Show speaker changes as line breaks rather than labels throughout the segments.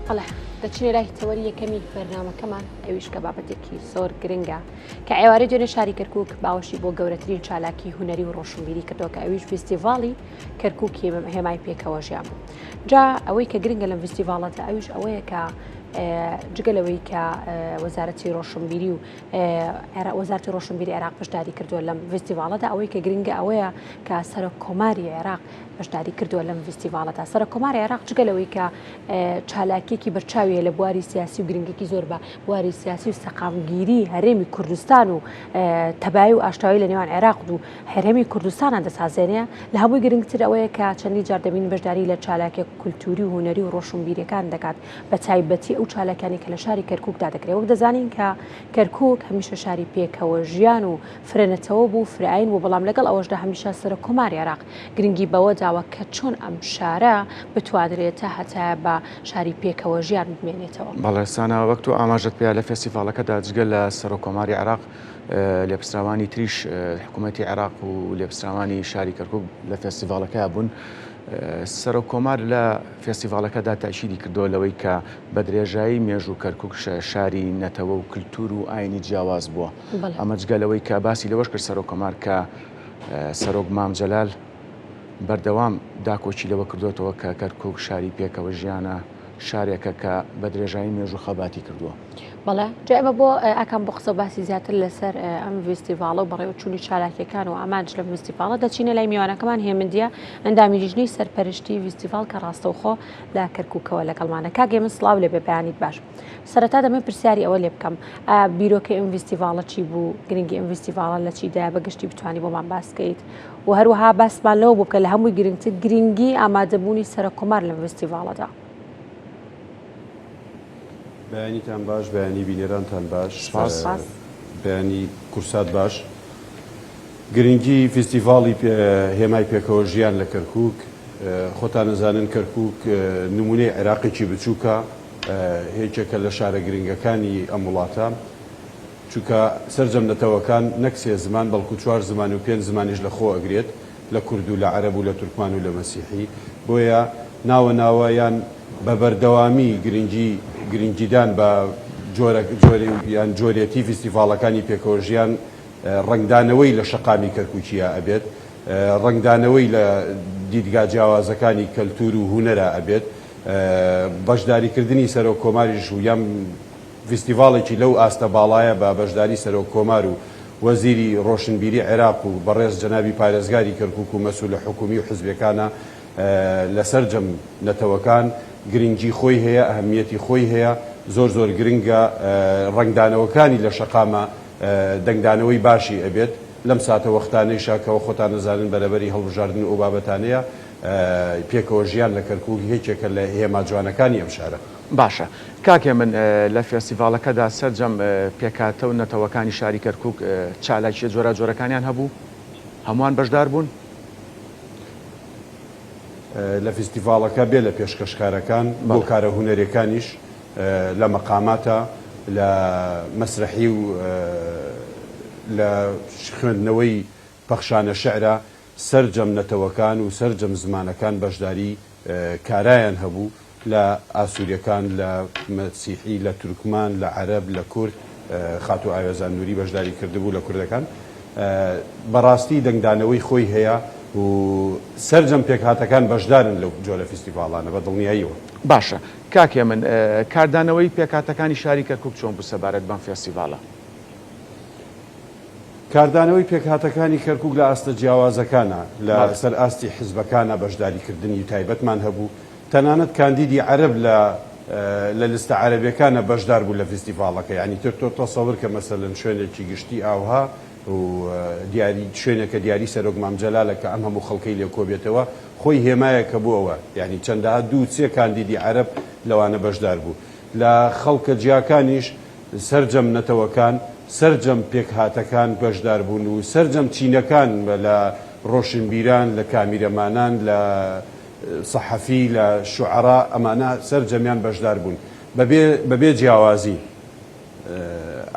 بەڵێ دەچینە لای تەوەری یەکەمی بەرنامەکەمان ئەویش کە بابەتێکی زۆر گرنگە کە ئێوارەی دوێنێ شاری کەرکک باوەشی بۆ گەورەترین چالاکی هونەری و ڕۆشنبیری کردەوە کە ئەویش فیستیڤاڵی کەرکک هێمای پێکەوە ژیان بوو جا ئەوەی کە گرنگە لەم فیستیڤاڵەدا ئەویش ئەوەیە کە جگە لەوەی کە وەزارەتی ڕۆشنبیری و وەزارەتی ڕۆشنبیری عێراق بەشداری کردووە لەم فیستیڤاڵەدا ئەوەی کە گرنگە ئەوەیە کە سەرۆک کۆماری عێراق بەشداری کردووە لەم ڤیستیڤاڵەدا. سەرۆک کۆماری عێراق جگە لەوەی کە چالاکییەکی بەرچاوی هەیە لە بواری سیاسی و گرنگیی زۆر بە بواری سیاسی و سەقامگیری هەرێمی کوردستان و تەبایی و ئاشتەوایی لە نێوان عێراق و هەرێمی کوردستانە دەسازێنێ، لە هەمووی گرنگتر ئەوەیە کە چەندین جار دەبینین بەشداری لە چالاکیە کولتووری و هونەری و ڕۆشنبیرییەکان دەکات بە تایبەتی ئەو چالاکیانەی کە لە شاری کەرکووکدا دەکرێت. وەک دەزانین کە کەرکووک هەمیشە شاری پێکەوە ژیان و فرە نەتەوە بوو، فرە ئایین بوو، بەڵام لەگەڵ ئەوەشدا هەمیشە سەرۆک کۆماری عێراق گرنگی بەوە داوە کە چۆن ئەم شارە بتوانرێت تا هەتایە بە شاری پێکەوە ژیان بمێنێتەوە.
بەڵێ سانا، وەک تۆ ئاماژەت پێیا لە فێستیڤاڵەکەدا جگە لە سەرۆک کۆماری عێراق لێپرسراوانی تریش حکوومەتی عێراق و لێپرسراوانی شاری کەرکووک لە فێستیڤاڵەکەیا بوون. سەرۆک کۆمار لە فێستیڤاڵەکەدا تەئکیدی کردەوە لەوەی کە بە درێژایی مێژوو کەرکووک شاری نەتەوە و کلتوور و ئایینی جیاواز بووە. ئەمە جگە لەوەی کە باسی لەوەش کرد سەرۆک کۆمار کە سەرۆک مام جەلال بەردەوام داکۆکی لەوە کردوێتەوە کە کەرکک شاری پێکەوە ژیانە شارێکە کە بە درێژایی مێژوو خەباتی کردووە.
بەڵێ جا ئێمە بۆ ئاکام بۆ قسە باسی زیاتر لەسەر ئەم ڤیستیڤاڵە و بەڕێوەچوونی چالاکیەکان و ئامانج لەم ڤیستیڤاڵە دەچینە لای میوانەکەمان هێمندیە ئەندامی لیژنەی سەرپەرشتی ڤیستیڤاڵ کە ڕاستەوخۆ لە کەرکووکەوە لەگەڵمانە کاک هێمن سڵاو لێبێ بەیانیت باش. سەرەتا دەمەوێت پرسیاری ئەوە لێ بکەم ئایا بیرۆکەی ئەم ڤیستیڤاڵە چی بوو گرنگی ئەم ڤیستیڤاڵە لە چیدایە بە گشتی بتوانی بۆمان باس بکەیت و هەروەها باسمان لەوە بوو بکە لە هەمووی گرنگتر گرنگی ئامادەبوونی سەرۆک کۆمار لەم ڤیستیڤاڵەدا.
بەیانیتان باش بەیانی بینەرانتان باش
سپاس.
بەیانی کورسات باش گرنگی فیستیڤاڵی هێمای پێکەوە ژیان لە کەرکوک خۆتان ئەزانن کەرکوک نمونەی عێراقێکی بچوکە یەکێکە لە شارە گرنگەکانی ئەم وڵاتە، چونکە سەرجەم نەتەوەکان نەک سێ زمان بەڵکو چوار زمان و پێنج زمانیش لە خۆ ئەگرێت، لە کورد و لە عەرەب و لە تورکمان و لە مەسیحی، بۆیە ناوە ناوە یان بە بەردەوامی گرنگی گرنگیدان بە جۆرە جۆری یان جۆرێتی فیستیڤاڵەکانی پێکەوەژیان ڕەنگدانەوەی لە شەقامی کەرکوکییا ئەبێت، ڕەنگدانەوەی لە دیدگا جیاوازەکانی کەلتور و هونەرا ئەبێت. بەشداریکردنی سەرۆک کۆماریش و یان ڤیستیڤاڵێکی لەو ئاستە باڵایە بە بەشداری سەرۆک کۆمار و وەزیری ڕۆشنبیری عێراق و بەڕێز جەنابی پارێزگاری کەرکوک و مەسولە حکومی و حزبیەکانە لە سەرجەم نەتەوەکان گرنگی خۆی هەیە ئەهمیەتی خۆی هەیە زۆر زۆر گرنگە ڕەنگدانەوەکانی لە شەقامە دەنگدانەوەی باشی ئەبێت لەم ساتە وەختانەیشا کەوە خۆتان ئەزانن بەرەبەری هەڵبژاردن و ئەو بابەتانەیە پێکەوە ژیان لە کەرکووک یەکێکە لە هێما جوانەکانی ئەم شارە.
باشە کاک هێمن لە فێستیڤاڵەکەدا سەرجەم پێکهاتە و نەتەوەکانی شاری کەرکووک چالاکییە جۆراجۆرەکانیان هەبوو؟ هەمووان بەشدار بوون؟
لە فیستیڤاڵەکە بێ لە پێشکەشکارەکان بۆ کارە هونەریەکانیش لە مەقاماتە، لە مەسرەحی و لە خوێندنەوەی پەخشانە شعرە سەرجەم نەتەوەکان و سەرجەم زمانەکان بەشداری کارایان هەبوو، لە ئاسوریەکان، لە مەسیحی، لە تورکمان، لە عەرەب، لە کورد، خاتوو ئاوێزان نوری بەشداری کردبوو لە کوردەکان. بەڕاستی دەنگدانەوەی خۆی هەیە و سەرجەم پێکهاتەکان بەشدارن لەو جۆرە فیستیڤاڵانە بە دڵنیاییەوە.
باشە کاک هێمن، کاردانەوەی پێکهاتەکانی شاری کەرکوک چۆن بوو سەبارەت بەم فێستیڤاڵە؟
کاردانەوەی پێکهاتەکانی کەرکوک لە ئاستە جیاوازەکانا، لە سەر ئاستی حزبەکانا بەشداریکردنی تایبەتمان هەبوو، تەنانەت کاندیدی عەرەب لە لە لستە عەرەبیەکانا بەشدار بوو لە فیستیڤاڵەکە، یانی تر تۆ تەسەور کە مەسەلەن شوێنێکی گشتی ئاوها و دیاری شوێنێکە دیاری سەرۆک مام جەلالە کە ئەم هەموو خەڵکەی لێ کۆبێتەوە خۆی هێمایەکە بۆ ئەوە، یانی چەندەها دوو سێ کاندیدی عەرەب لەوانە بەشدار بوو. لە خەڵکە جیاکانیش سەرجەم نەتەوەکان، سەرجەم پێکهاتەکان بەشداربوون و سەرجەم چینەکان لە ڕۆشنبیران، لە کامیرەمانان، لە سەحەفی، لە شوعەرا ئەمانە سەرجەمیان بەشداربوون بەبێ بەبێ جیاوازی.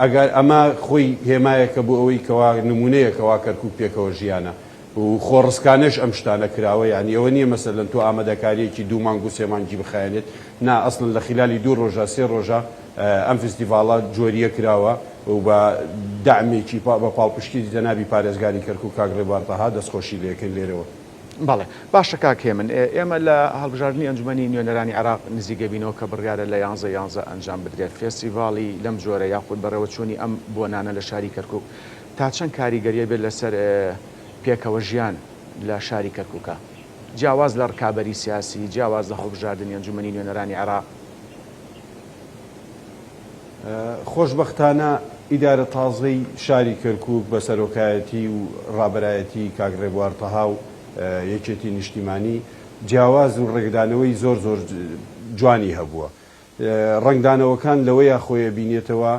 ئەگەر ئەمە خۆی هێمایەکە بۆ ئەوەی کەوا نموونەیە کەوا کەرکووک پێکەوە ژیانە. و خۆڕسکانەش ئەم شتانە کراوە یانی ئەوە نیە مەسەلەن تۆ ئامادەکاریەکی دوو مانگ و سێ مانگی بخایەنێت نا ئەسڵەن لە خیلالی دوو ڕۆژا سێ ڕۆژا ئەم فستیڤاڵە جۆریە کراوە و بە دەعمێکی بە پاڵپشتی جەنابی پارێزگاری کەرکوک کاک ڕێبوار تەها دەستخۆشی لێکەین لێرەوە.
بەڵێ باشە کاک هێمن ئێمە لە هەڵبژاردنی ئەنجومەنی نوێنەرانی عێراق نزیک ئەبینەوە کە بڕیارە لە یانزە یانزە ئەنجام بدرێت فێستیڤاڵی لەم جۆرە یاخود بەڕێوەچوونی ئەم بۆنانە لە شاری کەرکوک تا چەند کاریگەریە بێت لەسەر پێکەوە ژیان لە شاری کەرکوکە جیاواز لە ڕکابەری سیاسی جیاواز لە هەڵبژاردنی ئەنجومەنی نوێنەرانی عێراق؟
خۆشبەختانە ئیدارە تازەی شاری کەرکوک بە سەرۆکایەتی و ڕابەرایەتی کاک ڕێبوار تەها و یەکێتی نیشتیمانی جیاواز و ڕێکدانەوەی زۆر زۆر جوانی هەبووە. ڕەنگدانەوەکان لەوەیا خۆی ئەبینێتەوە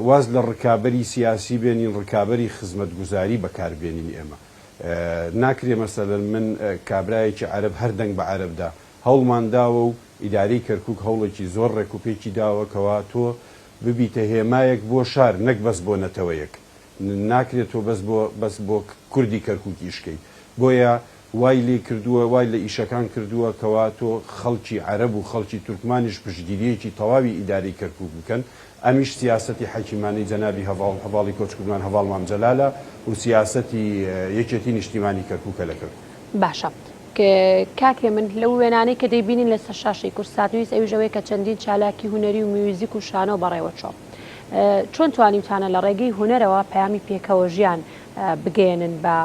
واز لە ڕکابەری سیاسی بێنین ڕکابەری خزمەتگوزاری بەکار بێنین ئێمە ناکرێ مەسەلەن من کابرایەکی عەرەب هەر دەنگ بە عەرەب دا هەوڵمان داوە و ئیدارەی کەرکوک هەوڵێکی زۆر ڕێکوپێکی داوە کەوا تۆ ببیتە هێمایەک بۆ شار نەک بەس بۆ نەتەوەیەک ناکرێت تۆ بەس بۆ بەس بۆ کوردی کەرکوک ئیش کەی بۆیە وای لێ کردووە وای لە ئیشەکان کردووە کەوا تۆ خەڵکی عەرەب و خەڵکی تورکمانیش پشتگیرییەکی تەواوی ئیدارەی کەرکوک بکەن ئەمیش سیاسەتی حەکیمانەی جەنابی هەڤاڵ هەڤاڵی کۆچکردوان هەڤاڵ مام جەلالە و سیاسەتی یەکێتی نیشتیمانی کەرکوکە لە کەرکوک.
باشە کاک هێمن لەو وێنانەی کە دەیبینین لەسەر شاشەی کوردساتنیوز ئەویش ئەوەیە کە چەندین چالاکی هونەری و میوزیک و شانۆ بەڕێوەچووە چۆن توانیوتانە لە ڕێگەی هونەرەوە پەیامی پێکەوەژیان بگەیەنن بە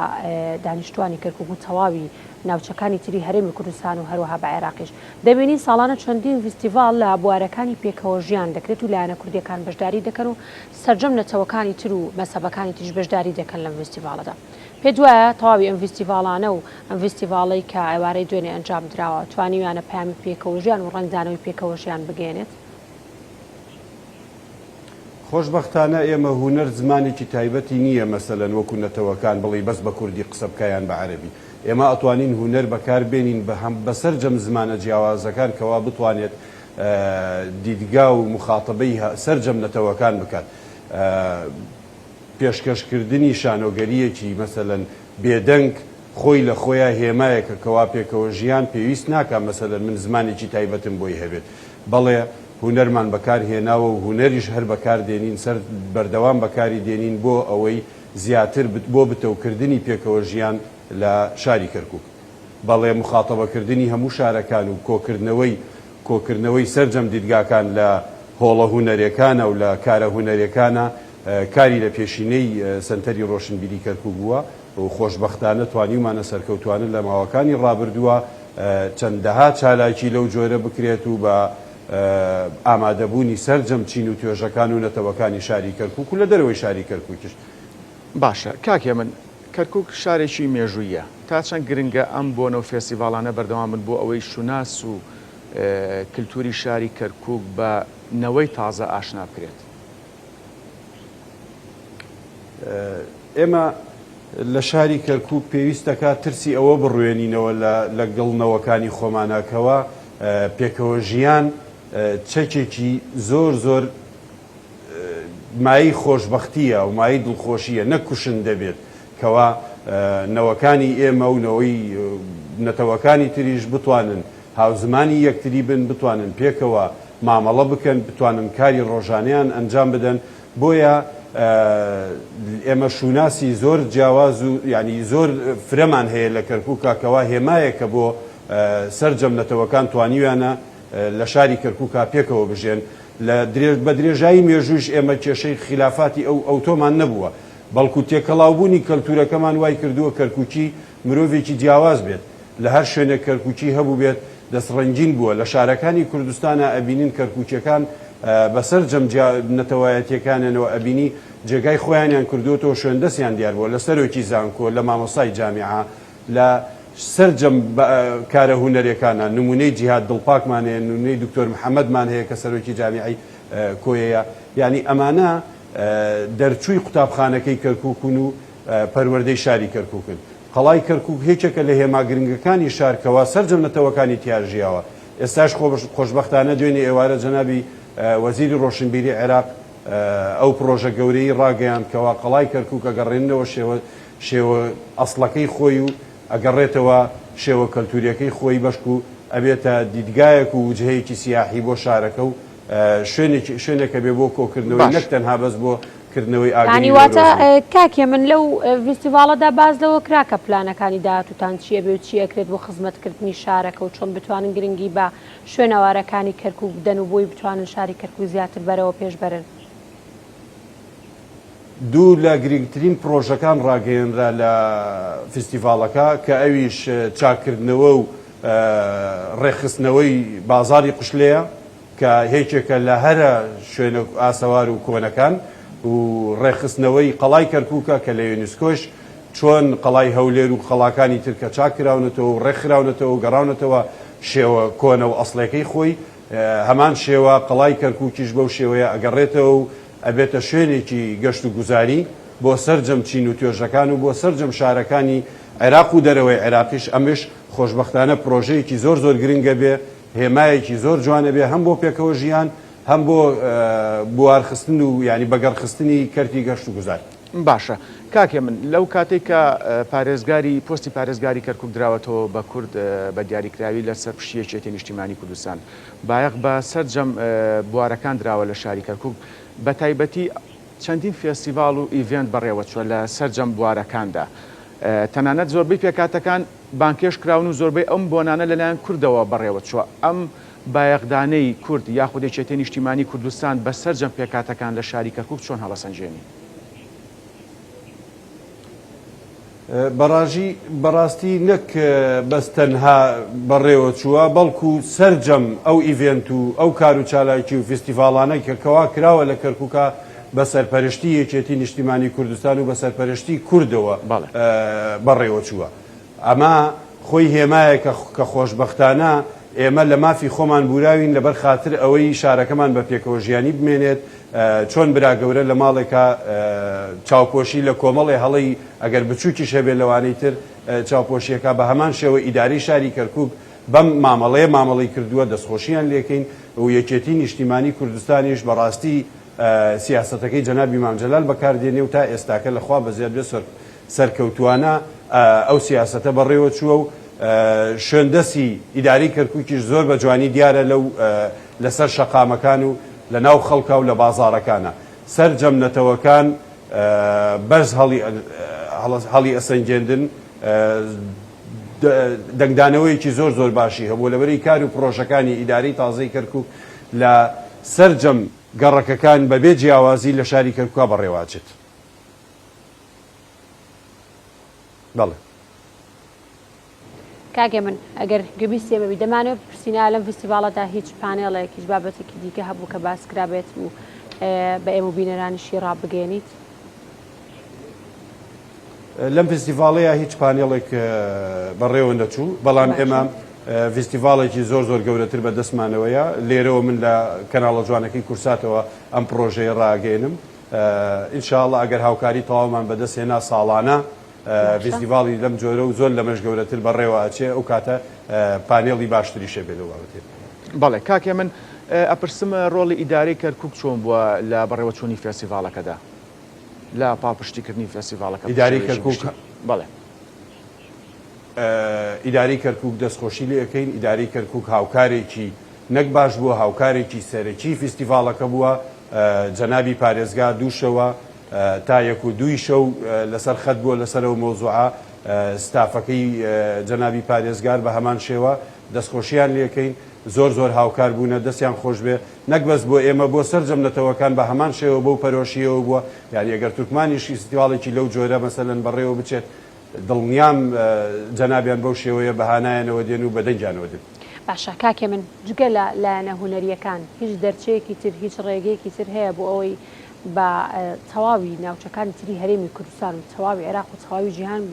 دانیشتوانی کەرکوک و تەواوی ناوچەکانی تری هەرێمی کوردستان و هەروەها بە عێراقیش دەبینین ساڵانە چەندین ڤیستیڤاڵ لە بوارەکانی پێکەوەژیان دەکرێت و لایەنە کوردیەکان بەشداری دەکەن و سەرجەم نەتەوەکانی تر و مەزهەبەکانی تریش بەشداری دەکەن لەم ڤیستیڤاڵەدا پێت وایە تەواوی ئەم ڤیستیڤاڵانە و ئەم ڤیستیڤاڵەی کە ئێوارەی دوێنێ ئەنجام دراوە توانیویانە پەیامی پێکەوەژیان و ڕەنگدانەوەی پێکەوەژیان بگەیەنێت؟
خۆشبەختانە ئێمە هونەر زمانێکی تایبەتی نییە مەسەلەن وەکو نەتەوەکان بڵێی بەس بە کوردی قسە بکە یان بە عەرەبی ئێمە ئەتوانین هونەر بەکار بێنین بە هەم بە سەرجەم زمانە جیاوازەکان کەوا بتوانێت دیدگا و موخاتەبەی سەرجەم نەتەوەکان بکات پێشکەشکردنی شانۆگەرییەکی مەسەلەن بێدەنگ خۆی لە خۆیا هێمایەکە کەوا پێکەوە ژیان پێویست ناکا مەسەلەن من زمانێکی تایبەتم بۆی هەبێت بەڵێ هونەرمان بەکار هێناوە و هونەریش هەر بەکار دێنین سەر بەردەوام بەکاری دێنین بۆ ئەوەی زیاتر بۆ بتەوکردنی پێکەوە ژیان لە شاری کەرکوک. بەڵێ موخاتەبەکردنی هەموو شارەکان و کۆکردنەوەی کۆکردنەوەی سەرجەم دیدگاکان لە هۆڵە هونەرێکانە و لە کارە هونەرێکانە کاری لە پێشینەی سەنتەری ڕۆشنبیری کەرکوک بووە و خۆشبەختانە توانیومانە سەرکەوتوانە لە ماوەکانی ڕابردووە چەندەها چالاکی لەو جۆرە بکرێت و بە ئامادەبوونی سەرجەم چین و توێژەکان و نەتەوەکانی شاری کەرکوک و لە دەرەوەی شاری کەرکوکیش.
باشە کاک هێمن، کەرکوک شارێکی مێژووییە، تا چەند گرنگە ئەم بۆنە و فێستیڤاڵانە بەردەوام بن بۆ ئەوەی شوناس و کلتوری شاری کەرکوک بە نەوەی تازە ئاشنا بکرێت؟
ئێمە لە شاری کەرکوک پێویست دەکات ترسی ئەوە بڕوێنینەوە لە گەڵ نەوەکانی خۆمانا کەوا پێکەوە ژیان چەکێکی زۆر زۆر مایەی خۆشبەختییە و مایەی دڵخۆشییە نەک کوشندە بێت کەوا نەوەکانی ئێمە و نەوەی نەتەوەکانی تریش بتوانن هاوزمانی یەکتری بن، بتوانن پێکەوە مامەڵە بکەن، بتوانن کاری ڕۆژانەیان ئەنجام بدەن، بۆیە ئێمە شوناسی زۆر جیاواز و یانی زۆر فرەمان هەیە لە کەرکووکا کەوا هێمایەکە بۆ سەرجەم نەتەوەکان توانیویانە لە شاری کەرکووکا پێکەوە بژێن. لە بە درێژایی مێژوویش ئێمە کێشەی خیلافاتی ئەو ئەوتۆمان نەبووە، بەڵکو تێکەڵاوبوونی کەلتوورەکەمان وای کردووە کەرکووکی مرۆڤێکی جیاواز بێت، لە هەر شوێنێک کەرکووکی هەبووبێت دەستڕەنگین بووە، لە شارەکانی کوردستانا ئەبینین کەرکووکیەکان بە سەرجەم جیا نەتەوایەتیەکانیانەوە ئەبینی جێگای خۆیانیان کردووەتەوە شوێندەستیان دیار بووە لە سەرۆکی زانکۆ، لە مامۆستای جامیعە، لە سەرجەم کارە هونەریەکانا نمونەی جیهاد دڵپاکمان هەیە نمونەی دکتۆر محەمەدمان هەیە کە سەرۆکی جامیعەی کۆیەیە یانی ئەمانە دەرچووی قوتابخانەکەی کەرکوکن و پەروەردەی شاری کەرکوکن قەڵای کەرکوک یەکێکە لە هێما گرنگەکانی شار کەوا سەرجەم نەتەوەکانی تیا ژیاوە ئێستاش خۆشبەختانە دوێنێ ئێوارە جەنابی وەزیری ڕۆشنبیری عێراق ئەو پڕۆژە گەورەی ڕاگەیاند کەوا قەڵای کەرکوک ئەگەڕێننەوە شێوە. شێوە ئەسڵەکەی خۆی و ئەگەڕێتەوە شێوە کەلتوریەکەی خۆی بەشکو ئەبێتە دیدگایەک و وجهەیەکی سیاحی بۆ شارەکە و شوێنێکی شوێنێکە بێ بۆ کۆکردنەوەی
باش.
نەک تەنها بەس بۆ کردنەوەی ئاگری
یانی واتە
نەورۆز و.
کاک هێمن لەو ڤیستیڤاڵەدا باس لەوە کرا کە پلانەکانی داهاتووتان چی ئەبێ و چی ئەکرێت بۆ خزمەتکردنی شارەکە و چۆن بتوانن گرنگی بە شوێنەوارەکانی کەرکووک بدەن و بۆی بتوانن شاری کەرکووک زیاتر بەرەوە پێش بەرن؟
دوو لە گرنگترین پڕۆژەکان ڕاگەیەنرا لە فیستیڤاڵەکە کە ئەویش چاککردنەوە و ڕێکخستنەوەی بازاڕی قوشلەیە کە یەکێکە لە هەرە شوێنە ئاسەوار و کۆنەکان و ڕێکخستنەوەی قەڵای کەرکووکە کە لە یونسکۆش چۆن قەڵای هەولێر و قەڵاکانی تر کە چاک کراونەتەوە و ڕێکخراونەتەوە و گەڕاونەتەوە شێوە کۆنە و ئەسڵێکەی خۆی هەمان شێوە قەڵای کەرکووکیش بەو شێوەیە ئەگەڕێتەوە و ئەبێتە شوێنێکی گەشت و گوزاری بۆ سەرجەم چین و توێژەکان و بۆ سەرجەم شارەکانی عێراق و دەرەوەی عێراقیش، ئەمش خۆشبەختانە پرۆژەیەکی زۆر زۆر گرنگە بێ هێمایەکی زۆر جوانە بێ هەم بۆ پێکەوە ژیان هەم بۆ بوارخستن و یانی بەگەڕخستنی کەرتی گەشت و گوزار.
باشە کاک هێمن لەو کاتەی کە پارێزگاری پۆستی پارێزگاری کەرکوک دراوەتەوە بە کورد بە دیاریکراوی لە سەر پشتی یەکێتی نیشتیمانی کوردستان بایەخ بە سەرجەم بوارەکان دراوە لە شاری کەرکوک بە تایبەتی چەندین فێستیڤاڵ و event بەڕێوەچووە لە سەرجەم بوارەکاندا تەنانەت زۆربەی پێکهاتەکان بانگهێشت کراون و زۆربەی ئەم بۆنانە لەلایەن کوردەوە بەڕێوەچووە ئەم بایەخدانەی کورد یاخود یەکێتی نیشتیمانی کوردستان بە سەرجەم پێکهاتەکان لە شاری کەرکوک چۆن هەڵەسەنگێنی؟
بەڕاژی بەڕاستی نەک بەس تەنها بەڕێوە چووە بەڵکو سەرجەم ئەو event و ئەو کار و چالاکی و فیستیڤاڵانە کە کەوا کراوە لە کەرکوکا بە سەرپەرشتی یەکێتی نیشتیمانی کوردستان و بە سەرپەرشتی کوردەوە بەڕێوە چووە. ئەمە خۆی هێمایەکە کە خۆشبەختانە ئێمە لە مافی خۆمان بوراوین لەبەر خاتر ئەوەی شارەکەمان بە پێکەوەژیانی بمێنێت، چۆن برا گەورە لە ماڵێکا چاوپۆشی لە کۆمەڵێ هەڵەی ئەگەر بچوکیش هەبێت لەوانەی تر چاوپۆشیەکا بە هەمان شێوە ئیدارەی شاری کەرکوک بەم مامەڵەیە مامەڵەی کردووە دەستخۆشیان لێکەین و یەکێتی نیشتیمانی کوردستانیش بەڕاستی سیاسەتەکەی جەنابی مام جەلال بەکار دێنێ و تا ئێستاکە لە خوا بەزیاد بێ سەرکەوتووانە ئەو سیاسەتە بەڕێوە چووە و شوێندەسی ئیدارەی کەرکووکیش زۆر بە جوانی دیارە لەو لەسەر شەقامەکان و لە ناو خەڵکا و لە بازاڕەکانا سەرجەم نەتەوەکان بەرز هەڵی هەڵی ئەسەنگێندن دەنگدانەوەیەکی زۆر زۆر باشی هەبوو لەبەری کار و پرۆژەکانی ئیدارەی تازەی کەرکووک لە سەرجەم گەڕەکەکان بەبێ جیاوازی لە شاری کەرکووکا بەڕێوە ئەچێت. بەڵێ.
کاک هێمن ئەگەر گوێبیستی ئێمە بی دەمانەوێت بپرسین ئایا لەم فیستیڤاڵەدا هیچ پانێڵێک هیچ بابەتێکی دیکە هەبوو کە باس کرابێت و بە ئێمە و بینەرانیشی ڕابگەیەنیت؟
لەم فیستیڤاڵەیە هیچ پانێڵێک بەڕێوە نەچوو، بەڵام ئێمە فیستیڤاڵێکی زۆر زۆر گەورەتر بە دەستمانەوەیە. لێرەوە من لە کەناڵە جوانەکەی کورساتەوە ئەم پڕۆژەیە ڕاگەیەنم. ان شاء اللە ئەگەر هاوکاری تەواومان بەدەست هێنا ساڵانە فیستیڤاڵی لەم جۆرە و زۆر لەمەش گەورەتر بەڕێوە ئەچێ ئەو کاتە پانێڵی باشتریش هەبێ لەو بابەتەی.
بەڵێ کاک هێمن ئەپرسم ڕۆڵی ئیدارەی کەرکوک چۆن بووە لە بەڕێوەچوونی فێستیڤاڵەکەدا؟ لە پاڵپشتیکردنی فێستیڤاڵەکە بە
ئیدارەی
شێوەیەکی
کەرکوک
گشتی؟ بەڵێ.
ئیدارەی کەرکوک دەستخۆشی لێ ئەکەین، ئیدارەی کەرکوک هاوکارێکی نەک باش بووە، هاوکارێکی سەرەکی فیستیڤاڵەکە بووە، جەنابی پارێزگا دوو شەوە تا یەک و دووی شەو لەسەر خەت بووە لەسەر ئەو مەوزوعە، ستافەکەی جەنابی پارێزگار بە هەمان شێوە، دەستخۆشیان لێکەین، زۆر زۆر هاوکار بوونە، دەستیان خۆش بێ، نەک بەس بۆ ئێمە بۆ سەرجەم نەتەوەکان بە هەمان شێوە بەو پەرۆشییەوە بووە، یانی ئەگەر تورکمانیش فیستیڤاڵێکی لەو جۆرە مەسەلەن بەڕێوە بچێت، دڵنیام جەنابیان بەو شێوەیە بە هانایانەوە دێن و بە دەنگیانەوە دێن.
باشە کاک هێمن جگە لە لایەنە هونەرییەکان هیچ دەرچەیەکی تر هیچ ڕێگەیەکی تر هەیە بۆ ئەوەی بە تەواوی ناوچەکانی تری هەرێمی کوردستان و تەواوی عێراق و تەواوی جیهان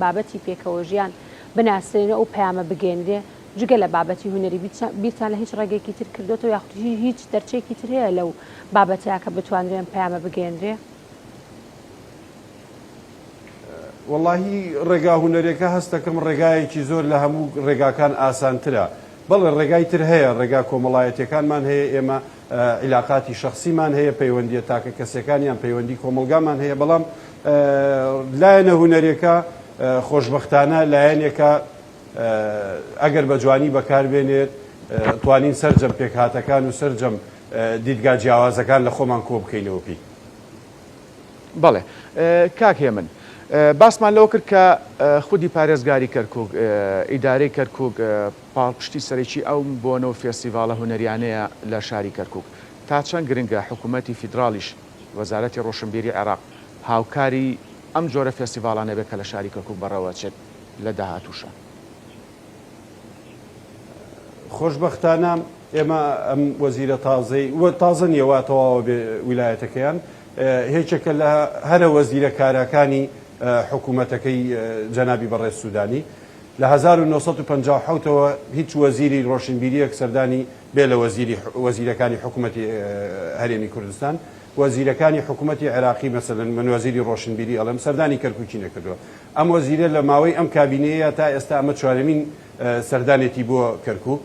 بابەتی پێکەوەژیان بناسرێن و ئەو پەیامە بگەیەنرێ جگە لە بابەتی هونەری بیرتان لە هیچ ڕێگەیەکی تر کردۆتەوە یاخود هیچ دەرچەیەکی تر هەیە لەو بابەتەیا کە بتوانرێ ئەم پەیامە بگەیەنرێ؟
وەڵاهی ڕێگا هونەرێکە هەستەکەم ڕێگایەکی زۆر لە هەموو ڕێگاکان ئاسانترە. بەڵێ ڕێگای تر هەیە، ڕێگا کۆمەڵایەتیەکانمان هەیە، ئێمە عیلاقاتی شەخسیمان هەیە، پەیوەندیە تاکە کەسیەکان یان پەیوەندی کۆمەڵگامان هەیە، بەڵام لایەنە هونەریەکە خۆشبەختانە لایەنێکە ئەگەر بە جوانی بەکاربێنێت توانین سەرجەم پێکهاتەکان و سەرجەم دیدگا جیاوازەکان لە خۆمان کۆ بکەینەوە پێی.
بەڵێ کاک هێمن باسمان لەوە کرد کە خودی پارێزگاری کەرکوک، ئیدارەی کەرکوک پاڵپشتی سەرەکی ئەو بۆنە و فێستیڤاڵە هونەریانەیە لە شاری کەرکوک. تا چەند گرنگە حکوومەتی فیدراڵیش، وەزارەتی ڕۆشنبیری عێراق هاوکاری ئەم جۆرە فێستیڤاڵانە بێت کە لە شاری کەرکوک بەڕێوەچێت لە داهاتووشا؟
خۆشبەختانە ئێمە ئەم وەزیرە تازەی و تازە نییە وا تەواوە بێ ویلایەتەکەیان یەکێکە لە هەرە وەزیرە کاراکانی حکوومەتەکەی جەنابی بەڕێز سوودانی لە 1950ەوە هیچ وەزیری ڕۆشنبیریەک سەردانی بێ لە وەزیری وەزیرەکانی حکوومەتی هەرێمی کوردستان وەزیرەکانی حکوومەتی عێراقی مەسەلەن من وەزیری ڕۆشنبیری ئەڵێم سەردانی کەرکووکی نەکردووە ئەم وەزیرە لە ماوەی ئەم کابینەیە تا ئێستا ئەمە چوارەمین سەردانێتی بۆ کەرکوک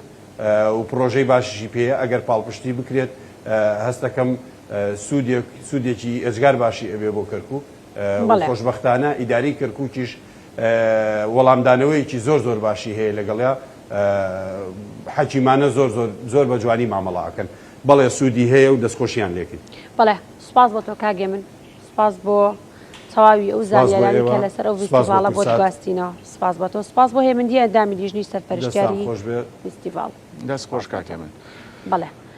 و پڕۆژەی باشیشی پێیە ئەگەر پاڵپشتی بکرێت هەستەکەم سوودێک سوودێکی ئێجگار باشی ئەبێ بۆ کەرکوک و خۆشبەختانە ئیدارەی کەرکوکیش وەڵامدانەوەیەکی زۆر زۆر باشی هەیە لەگەڵیا حەکیمانە زۆر زۆر زۆر بە جوانی مامەڵە ئەکەن بەڵێ سوودی هەیە و دەستخۆشیان لێکەین.
بەڵێ سوپاس بۆ تۆ کاک هێمن. سپاس بۆ تەواوی ئەو زانیارانەی کە لەسەر ئەو ڤیستیڤاڵە بۆت گواستینەوە. سپاس بۆ تۆ. سپاس بۆ هێمندی ئەندامی لیژنەی سەرپەرشتیاری ڤیستیڤاڵ.
دەست خۆش کاک هێمن.
بەڵێ.